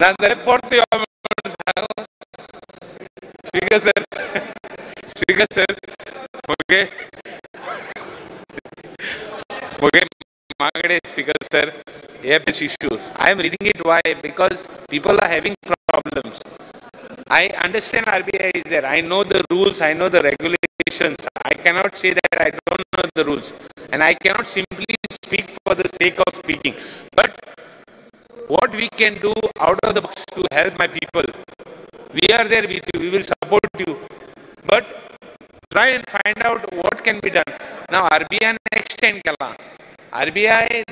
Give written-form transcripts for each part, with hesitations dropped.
नाजाल्यार परत यो म्हणून सांग. स्पीकर सर, स्पीकर सर, म्हगे म्हगे मागणे स्पीकर सर, हे issues I am raising it why because people are having problems. I understand RBI is there. I know the rules, I know the regulations. I cannot say that I don't know the rules. And I cannot simply speak for the sake of speaking. But what we can do out of the box to help my people, we are there with you, we will support you. But try and find out what can be done. Now RBI extend kela. RBI,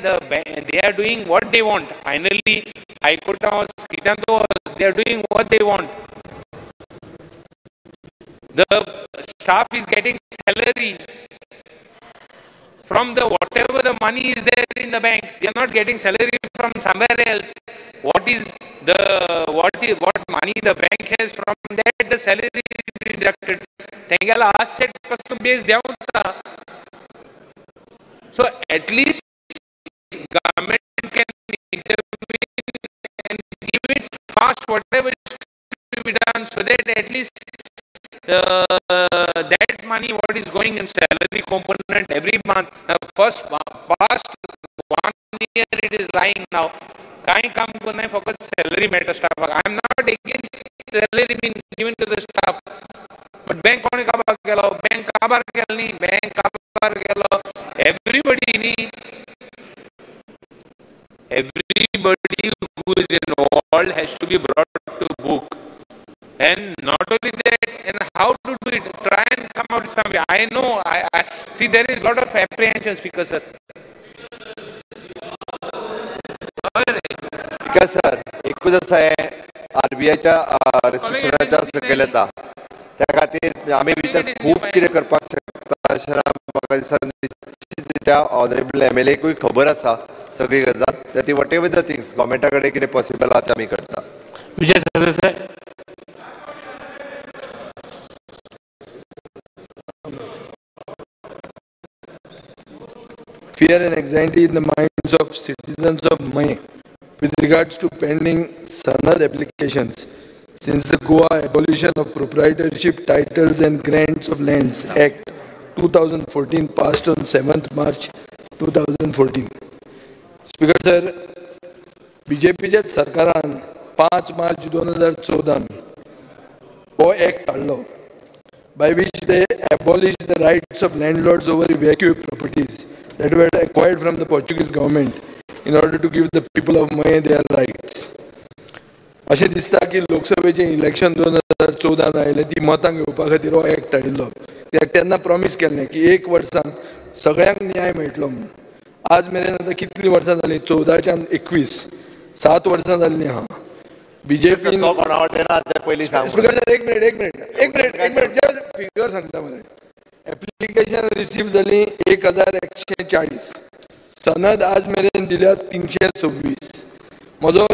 they are doing what they want. Finally, High Court was, they are doing what they want. The staff is getting salary from the whatever the money is there in the bank. They are not getting salary from somewhere else. What is the what money the bank has, from that the salary is deducted. Tengala asset pasun base devta. So at least government can intervene and give it fast whatever is to be done, so that at least that money what is going in salary component every month. First past 1 year it is lying now. Kai kam ko focus salary matter staff. I am not against salary being given to the staff, but bank kone kabar gelo, bank kabar gel ni, bank kabar gelo. Everybody ni, everybody who is involved has to be brought to book. And not only that, and how to do it, try and come out some way. I know, I see there is a lot of apprehension, Speaker sir. Speaker sir, एकूच आसा हें आरबीआयच्या रिस्ट्रिक्शनाच्या सकयल येता, त्या खातीर आमी भितर खूब कितें करपाक शकता अशें म्हाका दिसता. त्या ऑनरेबल एमएलएकूय खबर आसा सगळी गजाल, ती what ever the things गव्हर्मेंटा कडेन कितें पॉसिबल आहा तें आमी करता. Vijay Sardesai. Fear and anxiety in the minds of citizens of May with regards to pending Sanad applications since the Goa Abolition of Proprietorship Titles and Grants of Lands Act 2014 passed on 7th March 2014. Speaker sir, BJPच्या सरकारान 5 मार्च 2014 हो act हाडलो, by which they abolished the rights of landlords over evacuee properties that were acquired from the Portuguese government in order to give the people of May their rights. अशें दिसता की लोकसभेचें election 2014 आयलें, ती मतां घेवपा खातीर हो एक्ट हाडिल्लो. कित्याक तेन्ना प्रॉमीस केल्लें की एक वर्सान सगळ्यांक न्याय मेळटलो म्हणून. आज मेरेन आतां कितलीं वर्सां जालीं, 14च्यान 21, 7 वर्सां जाल्लीं आहा. बीजेपी एक मिनिट एक मिनिट एक मिनिट एक मिनिट जस्ट फिगर सांगता मरे. एप्लिकेशन रिसीव जाली 1140, सनद आज मेरेन दिल्या 326. म्हजो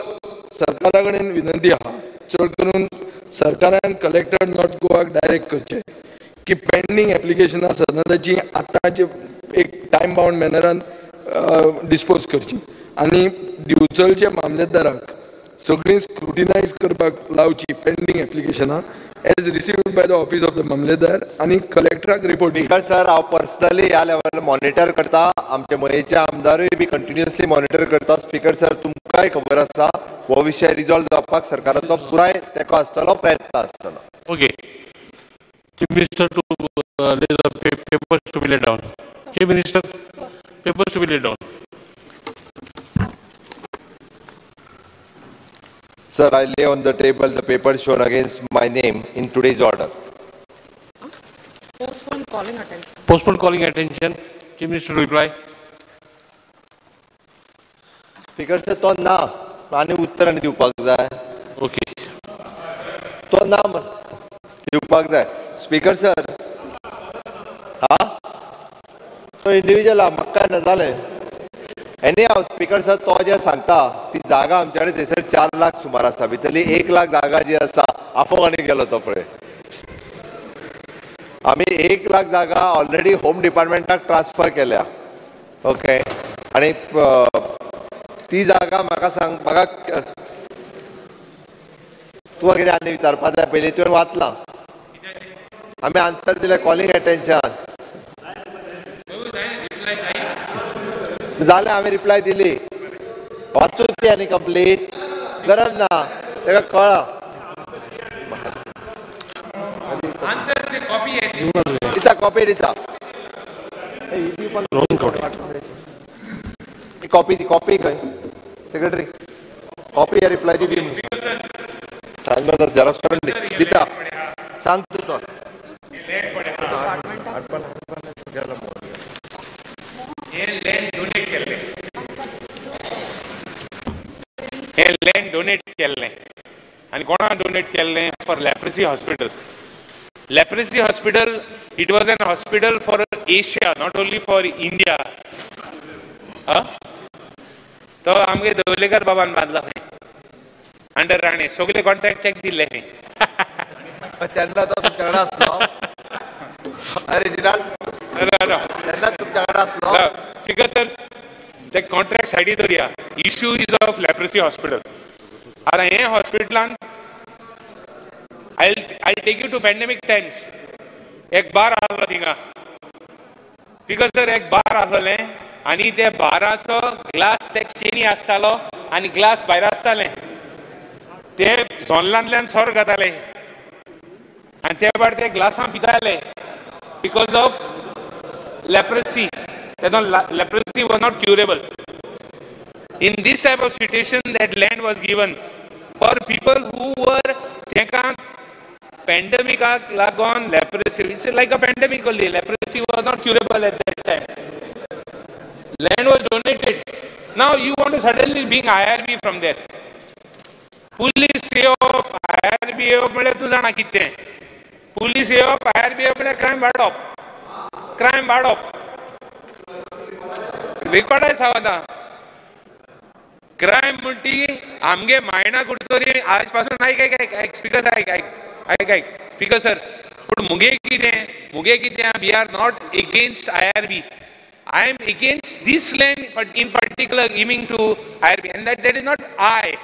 सरकारा कडेन विनंती आहा, चड करून सरकारान कलेक्टर नॉर्थ गोवाक डायरेक्ट करचें की पेंडींग एप्लिकेशनां सनदाची आतांचे एक टायम बाउंड मॅनरान डिस्पोज करची आनी दिवचलच्या मामलेदाराक सगळीं स्क्रुटिनायज करपाक लावची पेंडींग एप्लिकेशनां as received by the office of the mamlatdar आनी कलेक्टराक रिपोर्ट. स्पीकर सर, हांव पर्सनली ह्या लेवलार मॉनिटर करता, आमचे मयेचे आमदारूय बी कंटिन्युअसली मॉनिटर करता. स्पीकर सर, तुमकांय खबर आसा हो विशय रिजॉल्व जावपाक सरकाराचो पुराय तेंको आसतलो, प्रयत्न आसतलो. Okay, chief minister to lay the papers to be laid down. Chief minister, papers to be laid down. Sir, I lay on the table the paper shown against my name in today's order. Postpone calling attention. Postpone calling attention. Chief Minister to reply. Speaker sir, तो ना आनी उत्तर आनी दिवपाक जाय. Okay. तो ना दिवपाक जाय. स्पीकर सर, हा तो इंडिविज्युअल आहा, म्हाका काय ना जालें. एनी हांव स्पीकर सर, तो जें सांगता ती जागा आमच्या कडेन थंयसर 4 लाख सुमार आसा, भितरली 1 लाख जागा जी आसा आफोंक आनी गेलो तो पळय. आमी 1 लाख जागा ऑलरेडी होम डिपार्टमेंटाक ट्रान्सफर केल्या. ओके, आनी ती जागा म्हाका सांग, म्हाका तुका कितें आनी विचारपा जाय पयलीं तुवें वाचलां आमी आन्सर दिलें कॉलिंग अटेन्शन जालें हांवें रिप्लाय दिली वाचूच ती आनी कंप्लीट गरज ना ताका कळ्ळां दिता कॉपी दिता कॉपी दी कॉपी खंय सेक्रेटरी कॉपी रिप्लाय दी सांग मरे झेरॉक्स करून दिता सांग तूं तो हे लँड डोनेट केल्लें आनी कोणा डोनेट केल्लें for leprosy hospital. Leprosy hospital, it was an hospital for Asia, not only for India. तो आमगे दवलेकर बाबान बांदला खंय अंडर राणे सगळे कॉन्ट्रॅक्ट चेक दिल्ले खंय तेन्ना तो तुमच्या कडेन आसलो अरे तेन्ना तुमच्या कडेन आसलो स्पीकर सर ते कॉन्ट्रॅक्ट सायडी दवरया. Issue is of leprosy hospital. आतां हे हॉस्पिटलान I take you to pandemic times. एक बार आहलो थिंगा स्पीकर सर एक बार आहलोलें आनी ते बाराचो ग्लास ते चेनी आसतालो आनी ग्लास भायर आसतालें ते जोनलांतल्यान सोर घाताले आनी ते भायर ते ग्लासां पिताले because of leprosy. Leprosy was not curable. In this type of situation that land was given for people who were तेका pandemic लागून leprosy, it's like a pandemic only. Leprosy was not curable at that time. Land was donated. Now you want to suddenly bring IRB from there. Police येवप IRB येवप म्हळ्यार तूं जाणा कितें. Police येवप IRB येवप म्हळ्यार क्रायम वाडप, क्रायम वाडप. रेकॉर्डाय सांगता क्रायम म्हणटी आमगे मायणा कुडतरी आज पासून आयक आयक आयक आयक स्पीकर आयक आयक आयक आयक स्पीकर सर. पूण मुगे कितें मुगे कितें we are not against IRB. I am against this land in particular giving to IRB, and that is not I,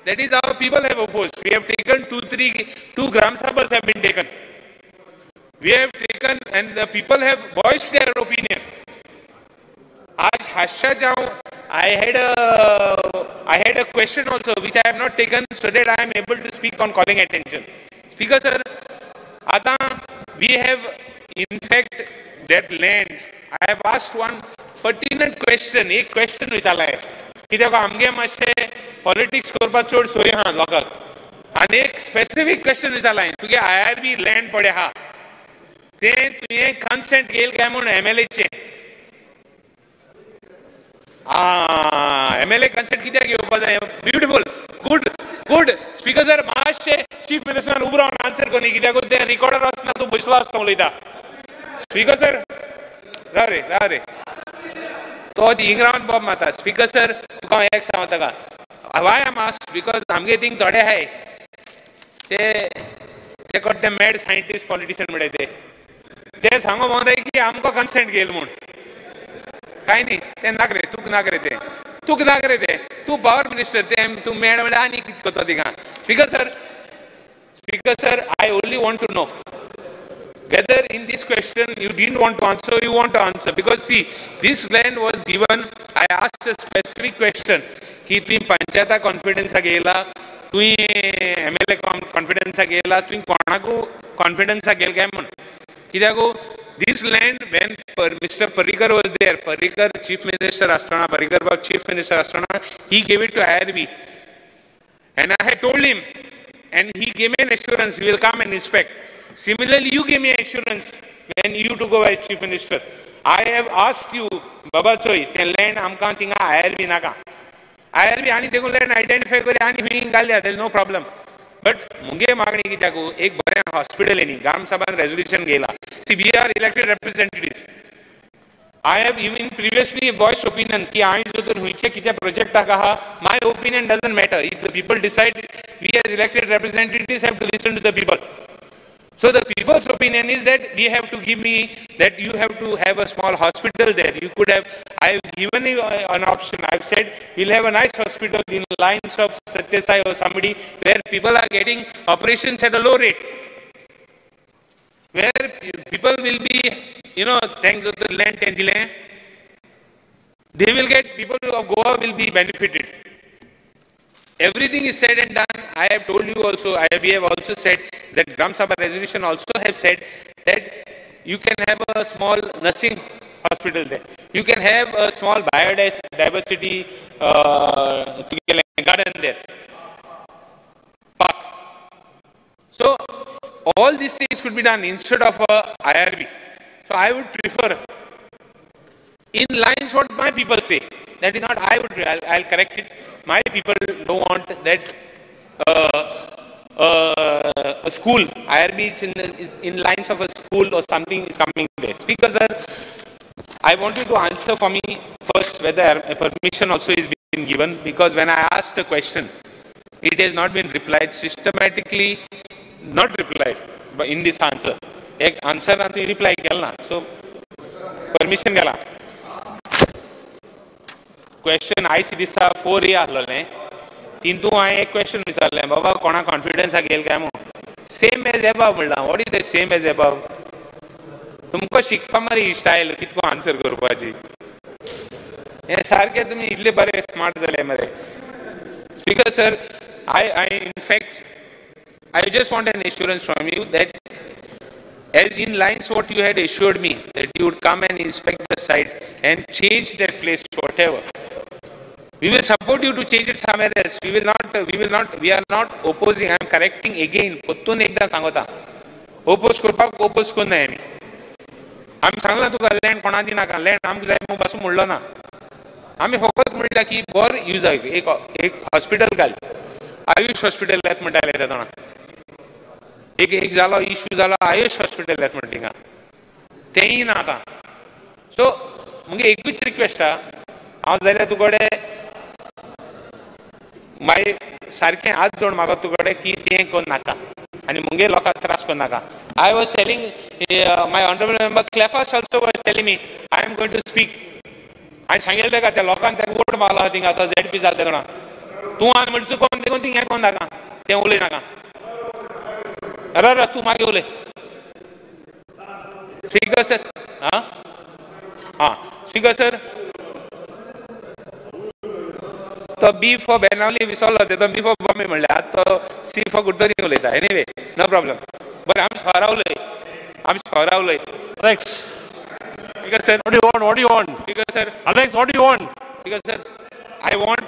that is our people have opposed. We have taken 2 gram sabhas have been taken. We have taken and the people have voiced their opinion. आज हास्या जाऊं I had a question also which I have not taken so that I am able to speak on calling attention. Speaker sir, आता we have in fact that land. I have asked one pertinent question. एक question विचारला आहे कित्याक आमगे मातशें politics करपाक चड सोय आहा लोकांक आनी एक स्पेसिफीक क्वेश्चन विचारला आहे तुगे IRB land पडे आहा तें तुवें कन्सेंट घेयल काय म्हूण MLA MLA consent कित्याक घेवपा जाय. Beautiful, good good. Speaker sir मातशें चीफ मिनिस्टरान उबो रावन आन्सर कोनी कित्याक तें रिकॉर्डर आसना तूं बसलो आसता उलयता. स्पीकर सर राव रे राव रे तो हिंग रावन बॉम्ब मारता. स्पीकर सर तुका हांव एक सांगता का वाय आम आस्क because आमगे थिंग थोडे आहाय ते ते कोण ते मॅड सायंटिस्ट पॉलिटिशियन म्हणटाय ते ते सांगो भोंवताय की आमकां कन्सेंट घेयल म्हूण. कांय न्ही तें नाक रे तुका नाक रे तें तुका नाक रे तें तूं पावर मिनिस्टर तें तूं मॅड म्हणल्यार आनी कितें करता थिंगा. Speaker sir, speaker sir, I only want to know whether in this question you didn't want to answer, you want to answer. Because see, this land was given, I asked a specific question की तुवें पंचायता कॉन्फिडन्साक येयला, तुवें MLA कॉन्फिडन्साक येयला, तुवें कोणाकू कॉन्फिडन्साक घेयल काय म्हूण. कित्याक this land when Mr. Parrikar was there, Parrikar chief minister आसतना, Parrikar Babu chief minister आसतना, he gave it to IRB. And I had told him, and he gave me an assurance, we will come and inspect. Similarly, you gave me assurance when you took over as chief minister. I have asked you, Baba Choi, ते land आमकां थिंगा IRB नाका. IRB आनी देखून land identify करी आनी हुंय घालया, there is no problem. But मुगे मागणी कित्याक एक बरें हॉस्पिटल न्ही, ग्राम सभान resolution घेयला. See, we are elected representatives. I have even previously voiced opinion की हांवें जर तर खंयचे कितें प्रोजेक्टाक आहा, my opinion doesn't matter. If the people decide, we as elected representatives have to listen to the people. So the people's opinion is that we have to give me, that you have to have a small hospital there. You could have, I have given you an option. I have said, we'll have a nice hospital in lines of Satya Sai or somebody where people are getting operations at a low rate. Where people will be, you know, thanks to the land and the land, they will get, people of Goa will be benefited. Everything is said and done. I have told you also, we have also said that Gram Sabha resolution also have said that you can have a small nursing hospital there. You can have a small biodiversity garden there. Park. So all these things could be done instead of a IRB. So I would prefer in lines what my people say. That is not, I would, I'll correct it. My people don't want that a school, IRB is in lines of a school or something is coming there. Speaker sir, I want you to answer for me first whether a permission also is being given, because when I asked the question, it has not been replied systematically, not replied but in this answer. Ek answer na reply kelna. So permission gela. Question आयच दिसा 4A आसलें तितू हांवें एक question विचारलें बाबा कोणा confidence घेयल काय म्हूण सेम एज एबाव म्हणलां. What is the same as above? तुमकां शिकपा मरे ही स्टायल कितको आन्सर करपाची. हें सारकें तुमी इतले बरे स्मार्ट जाले मरे. Speaker sir, I in fact I just want an assurance from you that as in lines what you had assured me that you would come and inspect the site and change that place, whatever. We will support you to change it somewhere else. We will not, we are not opposing. I am correcting again. Pottun ekda sangota. Oppose करपाक oppose करना आमी. आमी सांगला तुका land कोणा दिनाका, land आमकां जाय म्हूण पासून म्हणलो ना. आमी फकत म्हणटा की बरो यूज एक एक हॉस्पिटल घाल. आयुष हॉस्पिटल येत म्हणटाले ते जाणा. एक एक जालो इश्यू जालो आयुष हॉस्पिटल येत म्हणटा थिंगा, तेंय ना आतां. सो मुगे एकूच रिक्वेस्ट आहा, हांव जाल्यार तुकडे मागीर सारकें हात जोड म्हाका तुकडे की तें करूं नाका आनी मुगे लोकांक त्रास करूं नाका. I was telling my honourable member Clephas also was telling me I am going to speak. हांवें सांगिल्लें ताका त्या लोकांक ताका वोट मारला थिंगा आतां झेड पी जालें जाणा, तूं आनी म्हणचो कोण देखून थिंग हें करूं नाका, तें उलय नाका. अरे तूं मागीर उलय. स्पीकर सर, हां हां स्पीकर सर, तो बी फॉर बेनावली विसरलो, तो बी फॉर बॉम्बे म्हणलें, आतां तो सी फॉर कुडतरी उलयता. Anyway no problem. बरें, आमी स्वरा उलय, आमी स्वरा उलय. Alex, speaker sir, what do you want? What do you want? Speaker sir, Alex, what do you want? Speaker sir, I want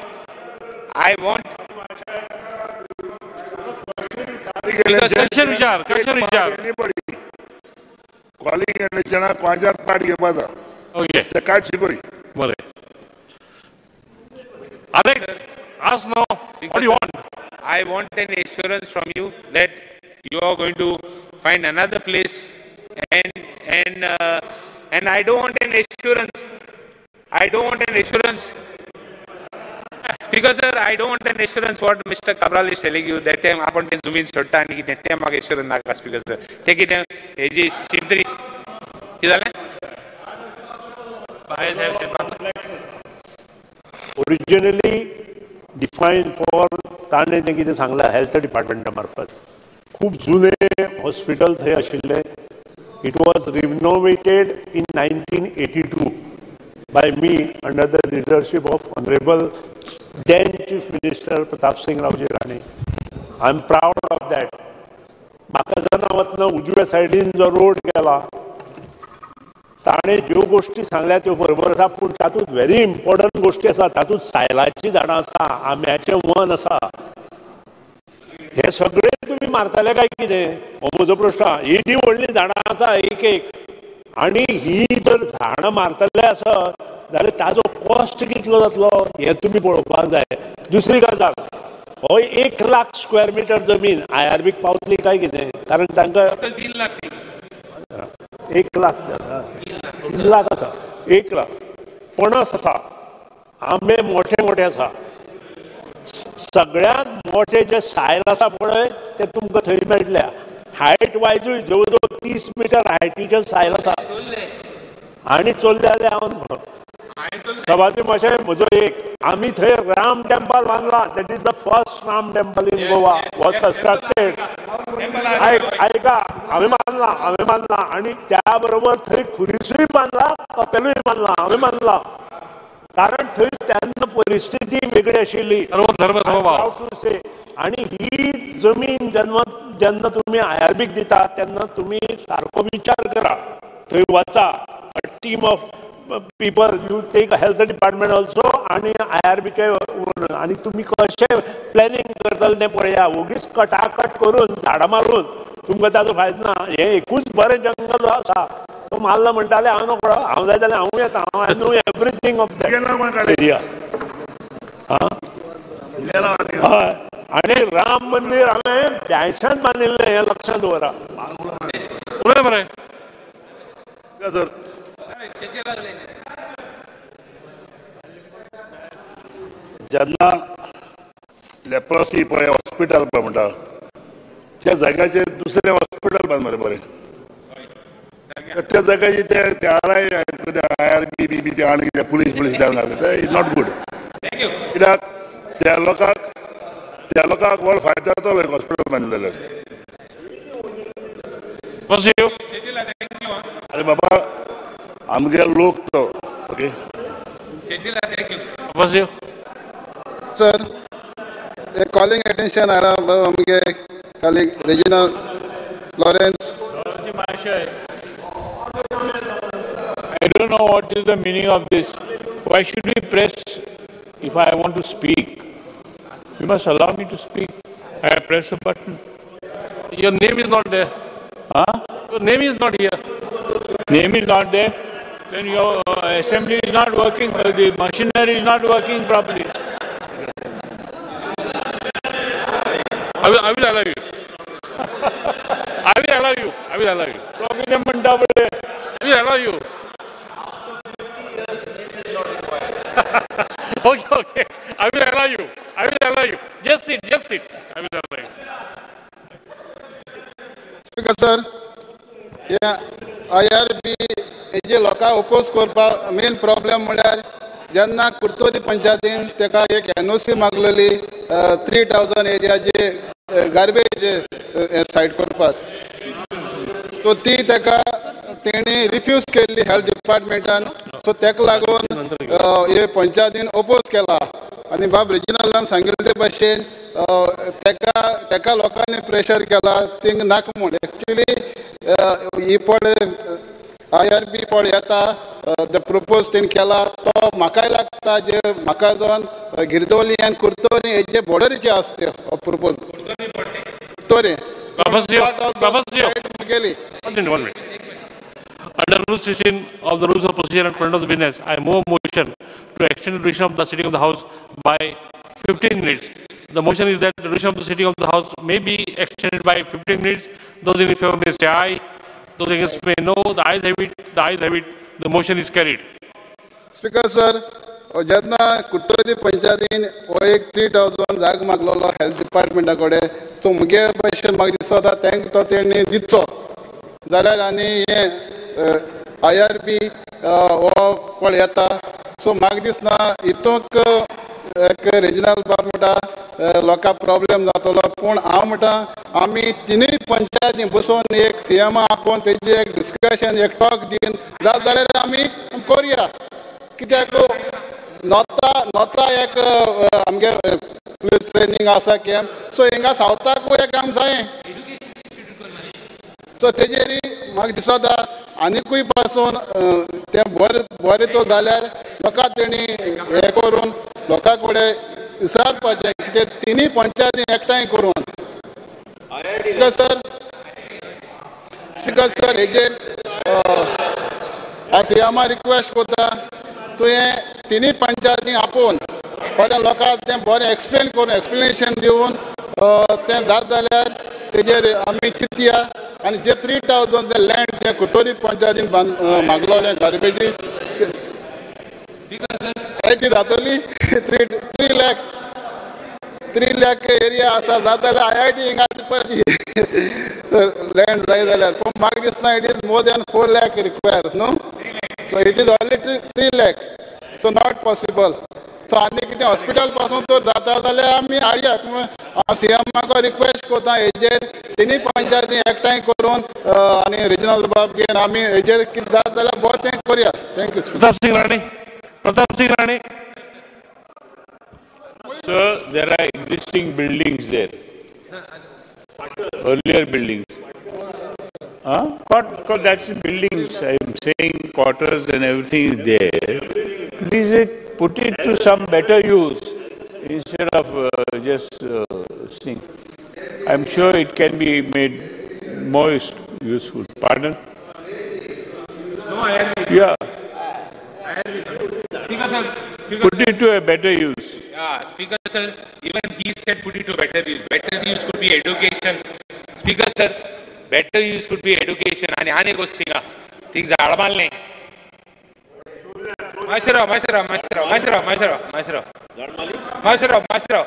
question विचार, क्वेश्चन विचार. कॉलिंग इलेक्शनाक कोणाच्यान पार्ट घेवपा जाय. ओके, ते काय शिकय. बरें. Alex, ask now. What do you want? I want an assurance from you that you are going to find another place, and I don't want an assurance. I don't want an assurance. Speaker sir, I don't want an assurance what Mr. Cabral is telling you that time आपण ते जमीन सोडटा आनी कितें तें म्हाका assurance नाका. Speaker sir, तें कितें हेजी शिमतरी कितें जालें? बाय साहेब ओरिजिनली डिफायन फॉर ताणें जें कितें सांगलां हेल्थ डिपार्टमेंटा मार्फत, खूब जुने हॉस्पिटल थंय आशिल्लें. It was renovated in 1982 by me under the leadership of honourable then Chief Minister Pratap Singh Raoji Rane. I am proud of that. म्हाका जेन्ना वतना उजव्या सायडीन जो रोड गेला ताणें ज्यो गोश्टी सांगल्या त्यो बरोबर आसा, पूण तातूंत व्हेरी इम्पॉर्टंट गोश्टी आसा. तातूंत सायलाचीं झाडां आसा, आंब्याचें वन आसा. हे सगळे तुमी मारतले काय कितें हो म्हजो प्रश्न. येदी व्हडलीं झाडां आसा एक एक, आनी ही जर झाडां मारतले आसत जाल्यार ताजो कॉस्ट कितलो जातलो हें तुमी पळोवपाक जाय. दुसरी गजाल, हो 1 लाख स्क्वेअर मिटर जमीन आय आर बीक पावतली काय कितें? कारण तांकां 3 लाख 1 लाख 3 लाख आसा, 1 लाख पणस आसा, आंबे मोठे मोठे आसा. सगळ्यांत मोठे जे सायल आसा पळय ते तुमकां थंय मेळटल्या. हायट वायजूय जवळ जवळ 30 मिटर हायटीचेर सायल आसा आनी चोल्ले जाल्यार हांव सभापती मातशें म्हजो एक आमी थंय राम टेम्पल बांदला. That is the first Ram temple in Goa was constructed. आयका हांवें बांदला, हांवें बांदला आनी त्या बरोबर थंय खुरीसूय बांदला, कपेलूय बांदला, हांवें बांदला. कारण थंय तेन्ना परिस्थिती वेगळी आशिल्ली. आनी ही जमीन जेन्ना जेन्ना तुमी आयआरबीक दिता तेन्ना तुमी सारको विचार करा, थंय वचा, team of people you take health department also आनी आयआरबीचे आनी तुमी कशें प्लॅनिंग करतले तें पळया. वोगीच कटाकट करून झाडां मारून तुमकां ताजो फायदो ना. हें एकूच बरें जंगल आसा, तो मारला म्हणटाले हांव नकळो, हांव जाय जाल्यार हांव येता, हांव I know everything of that area. हय, आनी राम मंदीर हांवें ब्यायशान बांदिल्लें हें लक्षांत दवरा. उलय मरे सर. जेन्ना लेप्रोसी पळय हॉस्पिटल पळय म्हणटा त्या जाग्याचेर दुसरें हॉस्पिटल बांद मरे बरें. त्या जाग्याचेर ते R I I R B B ते आनी कितें पुलीस पुलीस घालता, is not good. कित्याक त्या लोकांक व्हड फायदो जातलो एक हॉस्पिटल बांदलें जाल्यार. अरे बाबा आमगे लोक तो ओके. सर, एक कॉलिंग अटेंशन हाडा आमगे colleague Reginald Lawrence. I don't know what is the meaning of this. Why should we press if I want to speak? You must allow me to speak. I press a button. Your name is not there. Huh? Your name is not here. Name is not there. Then your assembly is not working. The machinery is not working properly. I will allow you. I will allow you. I will allow you. I will allow you. Okay, okay. I will allow you. I will allow you. Just sit. Just sit. I will allow you. Speaker sir, yeah, IRB जे लोकांक oppose करपाक main problem म्हळ्यार जेन्ना कुर्तोरी पंचायतीन ताका एक NOC मागलेली 3000 एरियाचे garbage side करपाक, so ती ताका तेणी रिफ्यूज केल्ली हेल्थ डिपार्टमेंटान. सो ताका लागून हे पंचायतीन ओपोज केला आनी बाब रेजिनाल्डान सांगिल्ले ते भाशेन ताका ताका लोकांनी प्रेशर केला तिंग नाका म्हूण. एक्चुली ही पळय I R B पळय येता the propose तेणी केला तो म्हाकाय लागता जे म्हाका जावन गिरदोली आनी कुर्तोरी हेजे बॉर्डरीचे आसा ते propose Curtorim. Under Rule 16 of the Rules of Procedure and Conduct of the Business, I move a motion to extend the duration of the sitting of the House by 15 minutes. The motion is that the duration of the sitting of the House may be extended by 15 minutes. Those in favor may say aye. Those against may no. The ayes have it. The ayes have it. The motion is carried. Speaker sir, जेन्ना कुर्तोरी पंचायतीन हो एक 3000 जाग मागलेलो health डिपार्टमेंटा कडेन, so मुगे भशेन म्हाका दिसता तांकां तो तेणी दिवचो जाल्यार आनी हें I R B हो पळय येता. सो म्हाका दिसना हितूंक एक रेजिनाल्ड बाब म्हणटा लोकांक प्रॉब्लेम जातलो, पूण हांव म्हणटा आमी तिनूय पंचायती बसोवन एक सी एम आपोवन तेजी एक डिस्कशन एक टॉक दिवन जात जाल्यार आमी करुया. कित्याक नॉर्था नॉर्था एक आमगे पुलीस ट्रेनींग आसा कॅम्प, सो हिंगा सावथाकूय एक आम जाय. सो तेजेर म्हाका दिसता आनिकूय पासून तें बरें बरें तो जाल्यार लोकांक तेणी हें करून लोकां कडेन विचारपाचें कितें तिनूय पंचायती एकठांय करून. स्पिकर सर, स्पिकर सर हेजेर हांव सी एमा रिक्वेस्ट करता तुवें तिनूय पंचायती आपोवन बरें लोकांक तें बरें एक्सप्लेन करून एक्सप्लेनेशन दिवन तें जात जाल्यार तेजेर आमी चिंतया. आनी जे 3000 ते लँड जे कुर्तोरी पंचायतीन मागलोलें गार्बेजी ती जातली 3 लाख. 3 lakh area आसा जाता जाल्यार I I T हिंगा लँड जाय जाल्यार, पूण म्हाका दिसना it is more than 4 lakh require न्हू. So it is only 3 lakh, so not possible. So आनी कितें हॉस्पिटल पासून तर जाता जाल्यार आमी हाडया. हांव सी एमाक रिक्वेस्ट करता हेजेर तिनूय पंचायती एकठांय करून आनी रिजनल बाब घेवन आमी हेजेर कितें जाता जाल्यार बरें तें करुया. Thank you. Pratap Singh Rane. Pratap Singh Rane. Sir, there are existing buildings there. Earlier buildings. Huh? That's buildings. I am saying quarters and everything is there. Please put it to some better use instead of just seeing. I am sure it can be made more useful. Pardon? No, I agree. Yeah. I agree. Speaker sir, put it to a better use. Yeah, Speaker sir, even he said put it to better use. Better use could be education. Speaker sir, better use could be education. आणि आनी गोष्टी का thing झाड मारले. माशराव माशराव माशराव माशराव माशराव माशराव माशराव माशराव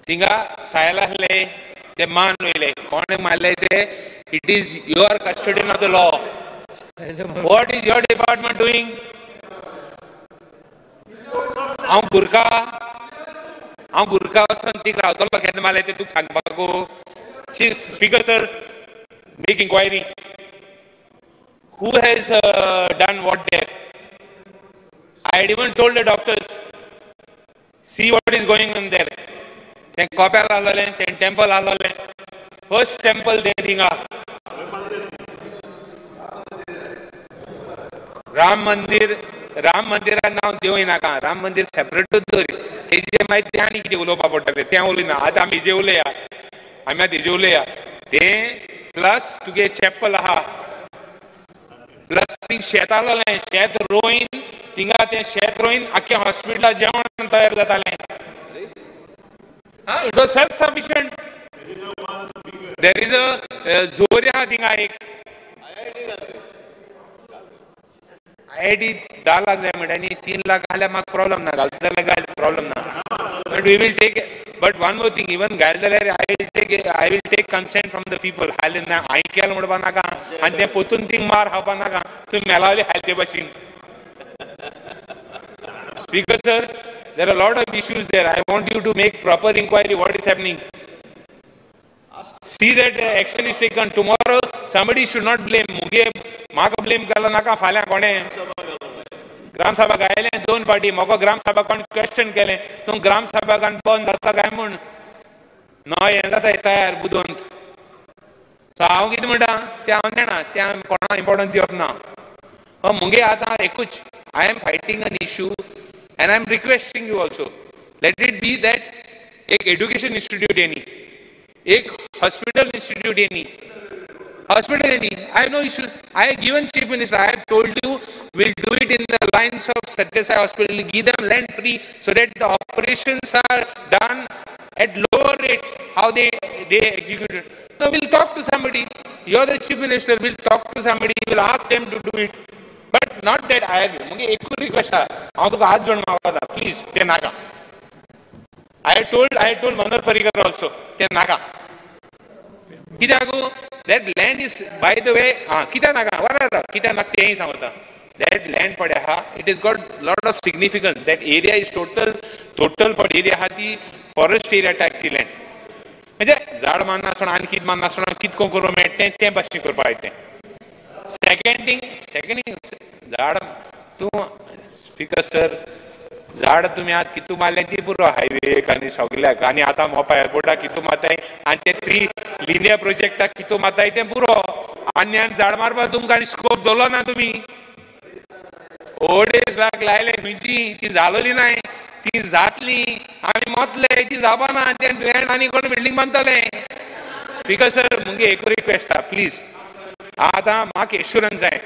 थिंगा soil आसले ते मान वयले कोणे मारले ते. It is your custodian of the law. What is your department doing? हांव गुरखा, हांव गुरखा वचून थिंग रावतलो केन्ना मारले ते तुका सांगपाकू. Speaker sir, make inquiry. Who has done what there? I had even told the doctors, see what is going on there. Then Kopyal आलोले, then temple आलोले. First temple there हिंगा. राम मंदिर, राम मंदिरान नांव दिवय नाका. राम मंदिर सेपरेटूच दवरी. तेजे मागीर तें आनी कितें उलोवपा पडटलें तें उलयना. आतां आमी हेजेर उलया, आमी आतां हेजेर उलया. तें प्लस तुगे चॅपल आहा, प्लस थिंग शेत आसलें, शेत रोयन थिंगा तें शेत रोयन आख्खें हॉस्पिटलाक जेवण तयार जातालें. It was self sufficient. There is a जोरी आहा थिंगा एक. I I T 10 lakh जाय म्हणटा न्ही, 3 लाख घाल्यार म्हाका प्रॉब्लम ना, घालता जाल्यार घाल, प्रॉब्लम ना. But we will take. But one more thing, even घाल जाल्यार I will take consent from the people. हाले ना हांवें केलें म्हणपा नाका आनी तें पोतून थिंग मार खावपा नाका. तुमी मेलावली हाल ते भाशेन. Speaker sir, there are lot of issues there. I want you to make proper inquiry what is happening. See that action is taken. Tomorrow somebody should not blame. मुगे म्हाका ब्लेम केलो नाका फाल्यां कोणें ग्रामसभा गायलें 2 पाटी म्हाका ग्रामसभा कोण क्वेश्चन केलें तूं ग्रामसभा बंद जाता काय म्हूण न्हय हें जाता तयार बुदवंत. सो हांव कितें म्हणटा तें हांव जाणा, तें कोणाक इम्पोर्टन्स दिवप ना. मुगे आतां एकूच, I am fighting an issue and I am requesting you also, let it be that एक एड्युकेशन इन्स्टिट्यूट येनी, एक हॉस्पिटल इन्स्टिट्यूट येनी, hospital any. I have no issues. I have given Chief Minister, I have told you, we'll do it in the lines of Satya Sai Hospital, give them land free so that the operations are done at lower rates, how they execute it. No, we'll talk to somebody. You're the Chief Minister, we'll talk to somebody, we'll ask them to do it. But not that I have, मुगे एकूच request आहा, हांव तुका हात जोडून मागता, please तें नाका. I told Manohar Parrikar also, तें नाका. कित्याक that land is, by the way, कित्याक नाका, बरें कित्याक नाका तेंय सांगता. That land पळय आहा, it is got lot of significance. That area is total पड एरिया आहा ती फॉरेस्ट एरिया टायप ती लँड. म्हणजे झाड मारनासतना आनी कितें मारनासतना कितें करूंक मेळटा तें तें भाशेन करपाक जाय तें. सेकंड थिंग झाड तूं स्पीकर सर, झाड तुमी आतां कितू मारलें ती पुरो हायवेक आनी सगल्याक, आनी आतां मोपा एअरपोर्टाक कितू मारताय आनी ते 3 लिनियर प्रोजेक्टाक कितू मारताय तें पुरो. आनी आनी झाड मारपाक तुमकां आनी स्कोप दवरलो ना तुमी. 2.5 लाख लायले खंयची ती जालोली नाय, ती जातली आमी मोतले ती जावपा ना, तें लँड आनी कोण बिल्डींग बांदतले. स्पीकर सर, मुगे एकू रिक्वेस्ट आहा, प्लीज आतां म्हाका एश्युरन्स जाय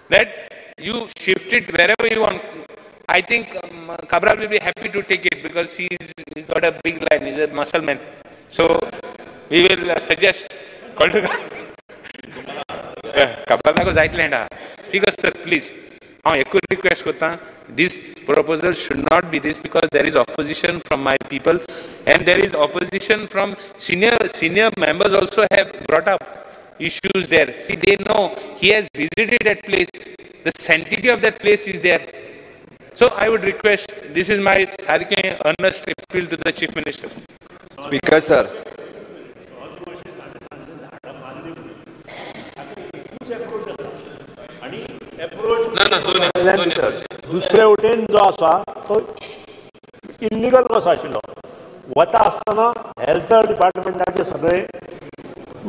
that you shift it wherever you want. I think Cabral will be happy to take it because he's got a big line, he's a muscle man. So we will suggest Cabral को जायत land आहा. Speaker sir please, हांव एकूच request करता, this proposal should not be this because there is opposition from my people and there is opposition from senior members also have brought up issues there. See, they know he has visited that place, the sanctity of that place is there. So I would request, this is my सारकें earnest appeal to the Chief Minister. Speaker sir, दुसरे वटेन जो आसा तो illegal कसो आशिल्लो, वता आसतना हेल्थ डिपार्टमेंटाचे सगळे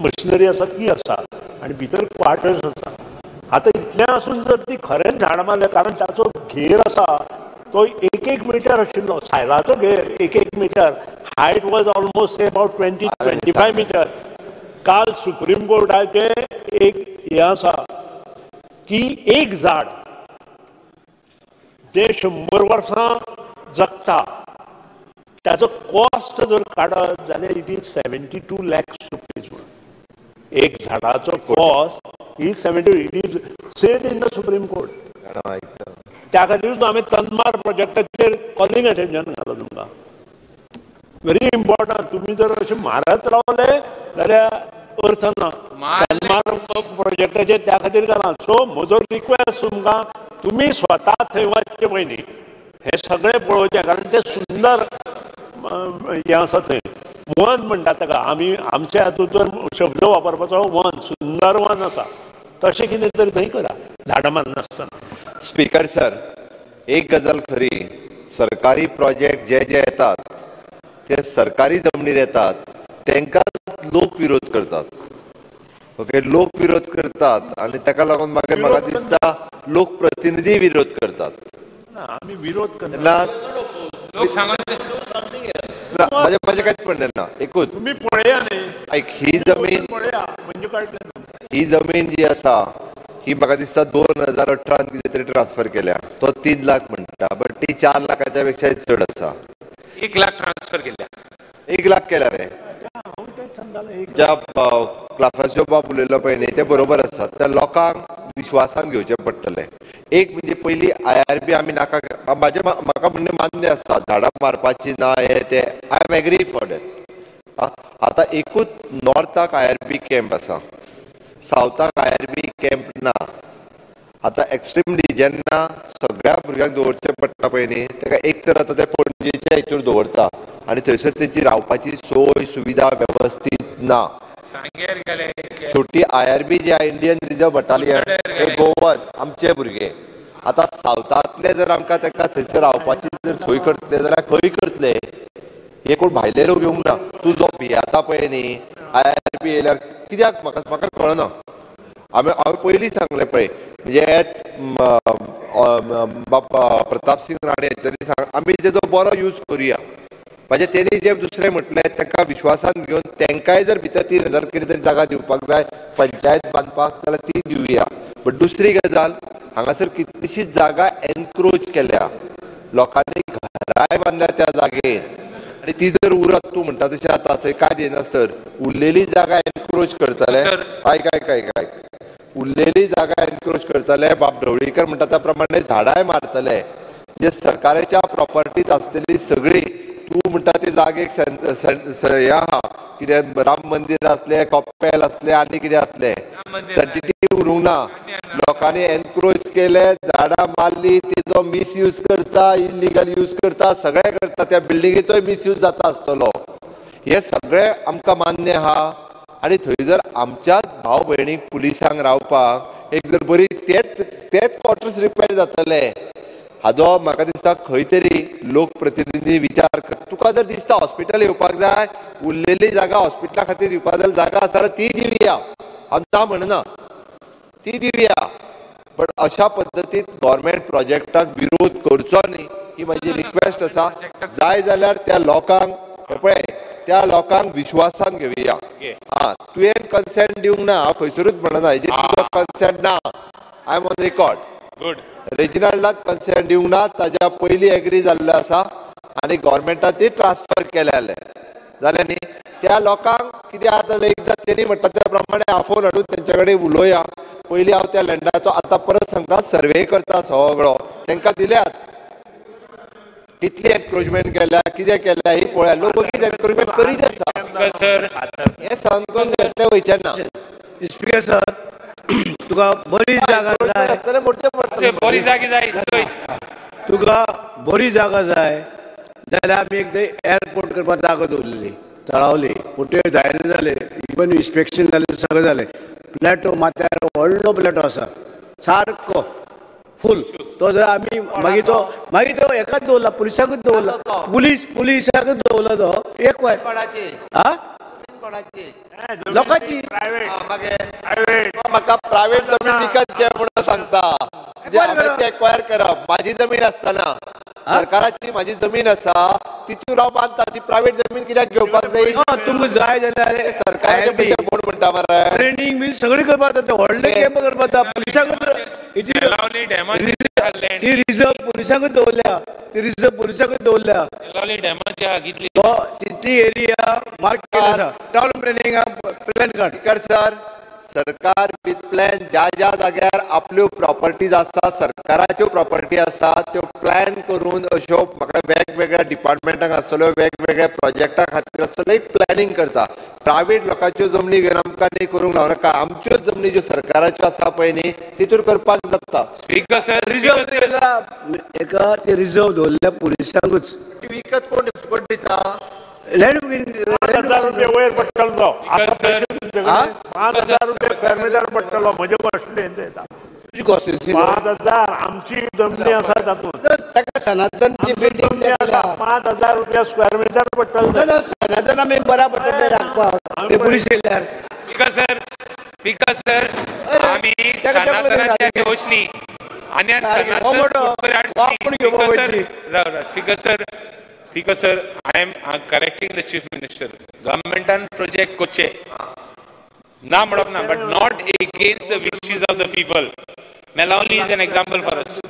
मशिनरी आसा ती आसा आनी भितर क्वार्टर्स आसा. आतां इतलें आसून जर ती खरेंच झाडां मारलें, कारण ताचो घेर आसा तो एक एक मिटर आशिल्लो, सायलाचो घेर एक एक metre, height was almost about 20-25 metre. काल सुप्रीम कोर्टाचें एक हें आसा की एक झाड जे 100 वर्सां जगता ताचो कॉस्ट जर काडत जाल्यार it is 72 lakhs rupees म्हणून. एक झाडाचो cost is 72, it is said in the Supreme Court. त्या खातीरूच हांवें तन्मार प्रोजेक्टाचेर कॉलिंग अटेन्शन घालां तुमकां, व्हेरी इम्पॉर्टंट. तुमी जर अशें मारत रावले जाल्यार अर्थ ना. तन्मार प्रोजेक्टाचेर त्या खातीर घालां. सो म्हजो रिक्वेस्ट तुमकां, तुमी स्वता थंय वचचे पयलीं हें सगळें पळोवचें, कारण तें सुंदर हें आसा थंय वन म्हणटा ताका आमी, आमच्या हातूंत जर शब्द वापरपाचो वन, सुंदर वन आसा, तशें कितें तरी थंय करा, झाडां मारनासतना. स्पीकर सर, एक गजाल खरी, सरकारी प्रोजेक्ट जे जे येतात ते सरकारी जमनीर येतात, तांकां लोक विरोध करतात. ओके, लोक विरोध करतात आनी ताका लागून मागीर म्हाका दिसता लोकप्रतिनिधी विरोध करतात. आमी विरोध करना, म्हाजें कांयच म्हणणें ना. एकूच तुमी पळया न्ही, ऐक, ही जमीन ही जमीन जी आसा ही म्हाका दिसता 2018 कितें तरी ट्रान्सफर केल्या, तो 3 लाख म्हणटा, बट ती 4 लाखाच्या पेक्षा चड आसा. 1 लाख ट्रान्सफर केल्या, 1 लाख केल्या रे. ज्या क्लाफाचो बाब उलयलो पळय न्ही, ते बरोबर आसा. त्या लोकांक विश्वासान घेवचें पडटलें. एक म्हणजे पयली IRB आमी नाका, म्हाजें म्हाका म्हणणें मान्य आसा, झाडां मारपाची ना हे ते, I am agree for that. आतां एकूच नॉर्थाक IRB camp आसा, सावथाक IRB camp ना. आतां एक्स्ट्रिमली जेन्ना सगळ्या भुरग्यांक दवरचें पडटा पळय न्ही, ताका एक तर आतां ते पणजेच्या हितूर दवरता आनी थंयसर तेंची रावपाची सोय सुविधा वेवस्थीत ना. शेवटी IRB जे इंडियन रिजर्व बटालियन हे गोवन आमचे भुरगे, आतां सावथांतले जर आमकां तांकां थंयसर रावपाची जर सोय करतले जाल्यार खंय करतले? हे कोण भायले लोक येवंक ना. तूं जो भियेता पळय न्ही IRB येयल्यार कित्याक, म्हाका म्हाका कळना. हांवें पयलीं सांगलें पळय, म्हणजे बाबा प्रताप सिंग राणे हांच्यानी सांग, आमी तेजो बरो यूज करुया. म्हणजे तेणी जे दुसरें म्हटलें तांकां विश्वासान घेवन तांकांय जर भितर 3000 कितें तरी जागा दिवपाक जाय पंचायत बांदपाक जाल्यार ती दिवया. बट दुसरी गजाल, हांगासर कितलीशीच जागा एनक्रोच केल्या, लोकांनी घराय बांदल्या त्या जागेर, आनी ती जर उरत तूं म्हणटा तशें आतां थंय काय दिनासतर उरलेली जागा एनक्रोच करतले. आयक आयक आयक आयक, उरलेली जागा एनक्रोच करतले. बाब ढवळीकर म्हणटा त्या प्रमाणे झाडांय मारतले. म्हणजे सरकाराच्या प्रॉपर्टीत आसलेली सगळी, तूं म्हणटा ते जागेक हें आहा कितें, राम मंदीर आसलें, कपेल आसलें, आनी कितें आसलें, सँटिटी उरूंक ना. लोकांनी एनक्रोच केले, झाडां मारली, तेजो मिसयूज करता, इल्लिगल यूज करता, सगळें करता, त्या बिल्डिंगेचोय मिसयूज जाता आसतलो. हें सगळें आमकां मान्य आहा. आनी थंय जर आमच्याच भाव भयणीक पुलिसांक रावपाक एक जर बरी तेच तेच क्वॉर्टर्स रिपेर जातले, हाजो म्हाका दिसता खंय तरी लोकप्रतिनिधी विचार कर. तुका जर दिसता हॉस्पिटल येवपाक जाय, उरलेली जागा हॉस्पिटला खातीर दिवपाक जाय जागा आसा जाल्यार ती दिवया, हांव ना म्हणना, ती दिवया. बट अशा पद्दतीन गव्हर्मेंट प्रोजेक्टाक विरोध करचो न्ही, ही म्हजी रिक्वेस्ट आसा. जाय जाल्यार त्या लोकांक पळय, त्या लोकांक विश्वासान घेवया. आं, तुवें कन्सेंट दिवंक ना, हांव खंयसरूच म्हणना, हेजेर तुजो कन्सेंट ना, I am on record. रेजिनाल्डाक consent दिवंक ना, ताज्या पयलीं एग्री जाल्लें आसा आनी गव्हर्मेंटान ती ट्रान्सफर केलें जालें न्ही. त्या लोकांक कितें आतां एकदां तेणी म्हणटा त्या प्रमाणे आफोवन हाडून तेंच्या कडेन उलोवया. पयलीं हांव त्या लँडाचो आतां परत सांगता सर्वे करता सगळो तांकां दिल्यात कितली एन्क्रोचमेंट केल्या कितें केल्या ही पळया लोक कितें एन्क्रोचमेंट करीत आसा हें सहन करून घेतलें वयचें ना. स्पीकर सर तुका बरी जागा जाय बरी जागी जाय तुका बरी जागा जाय जाल्यार आमी एकदां एअरपोर्ट करपाक जागो दवरलेली तळावली पूण ते जायना जालें इवन इन्स्पेक्शन जालें सगळें जालें. प्लॅटो माथ्यार व्हडलो प्लॅटो आसा सारको फूल तो जर आमी मागीर तो हेकाच दवरला पुलिसाकूच दवरला पुलिसाकूच दवरला तो एक वायर हा लोकांची म्हाका प्रायव्हेट जमीन विकत घे म्हणून सांगता एक्वायर करप माझी जमीन आसतना सरकाराची माझी जमीन आसा तितून हांव बांदता ती प्रायव्हेट जमीन कित्याक घेवपाक जाय तुमकां जाय जाल्यार सरकाराचे पयशे कोण म्हणटा मरे ट्रेनींग बी सगळें करपाक जाता व्हडले कॅम्प करपाक जाता पुलिसांकूच ती रिजर्व पुलिसांकूच दवरल्या ती रिजर्व पुलिसांकूच दवरल्या तितली एरिया मार्क केली आसा टावन प्लॅनिंग प्लॅन काड सर. सरकार विथ प्लॅन ज्या ज्या जाग्यार आपल्यो प्रॉपर्टीज आसा सरकाराच्यो प्रॉपर्टी आसा त्यो प्लॅन करून अश्यो म्हाका वेगवेगळ्या डिपार्टमेंटांक आसतल्यो वेगवेगळ्या प्रोजेक्टा खातीर आसतल्यो एक प्लॅनिंग करता. प्रायव्हेट लोकांच्यो जमनी घेवन आमकां न्ही करूंक लावनाका आमच्योच जमनी ज्यो सरकाराच्यो आसा पळय न्ही तितूर करपाक जाता. स्पीकर सर रिजर्व एका ते रिजर्व दवरल्या पुलिसांकूच विकत कोण कोण दिता 5,000 रुपये वयर पडटलो तो 5,000 रुपये स्क्वेअर मिटर पडटलो म्हजे कॉस्टिट्युएन्सी 5,000 आमची जमनी आसा तातूंत ताका सनातनची बिल्डींग आसा 5,000 रुपया स्क्वेअर मिटर पडटलो सनातन आमी बऱ्या पडटा राखपाक ते पुलीस येयल्यार. स्पीकर सर आमी सनातनाच्या योजनी आनी सनातन speaker sir Speaker sir, I am correcting the Chief Minister. Government and project koche. Na madam na, but not against the wishes of the people. Meloni is an example for us.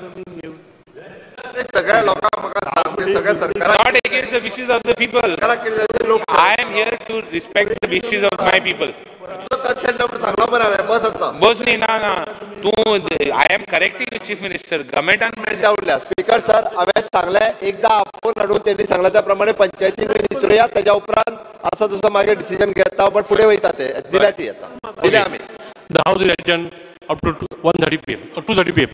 Not against the wishes of the people. I am here to respect the wishes of my people. बस न्ही ना ना तूं I am correcting the Chief Minister. Government and speaker sir हांवें सांगलें एकदां आपोवन हाडून तेणी सांगलें त्या प्रमाणे पंचायती विचारुया तेज्या उपरांत आसा तसो मागीर डिसिजन घेता बट फुडें वयता ते दिल्या ती आतां दिल्या आमी. The house is adjourned up to 1:30 p.m. or 2:30 p.m.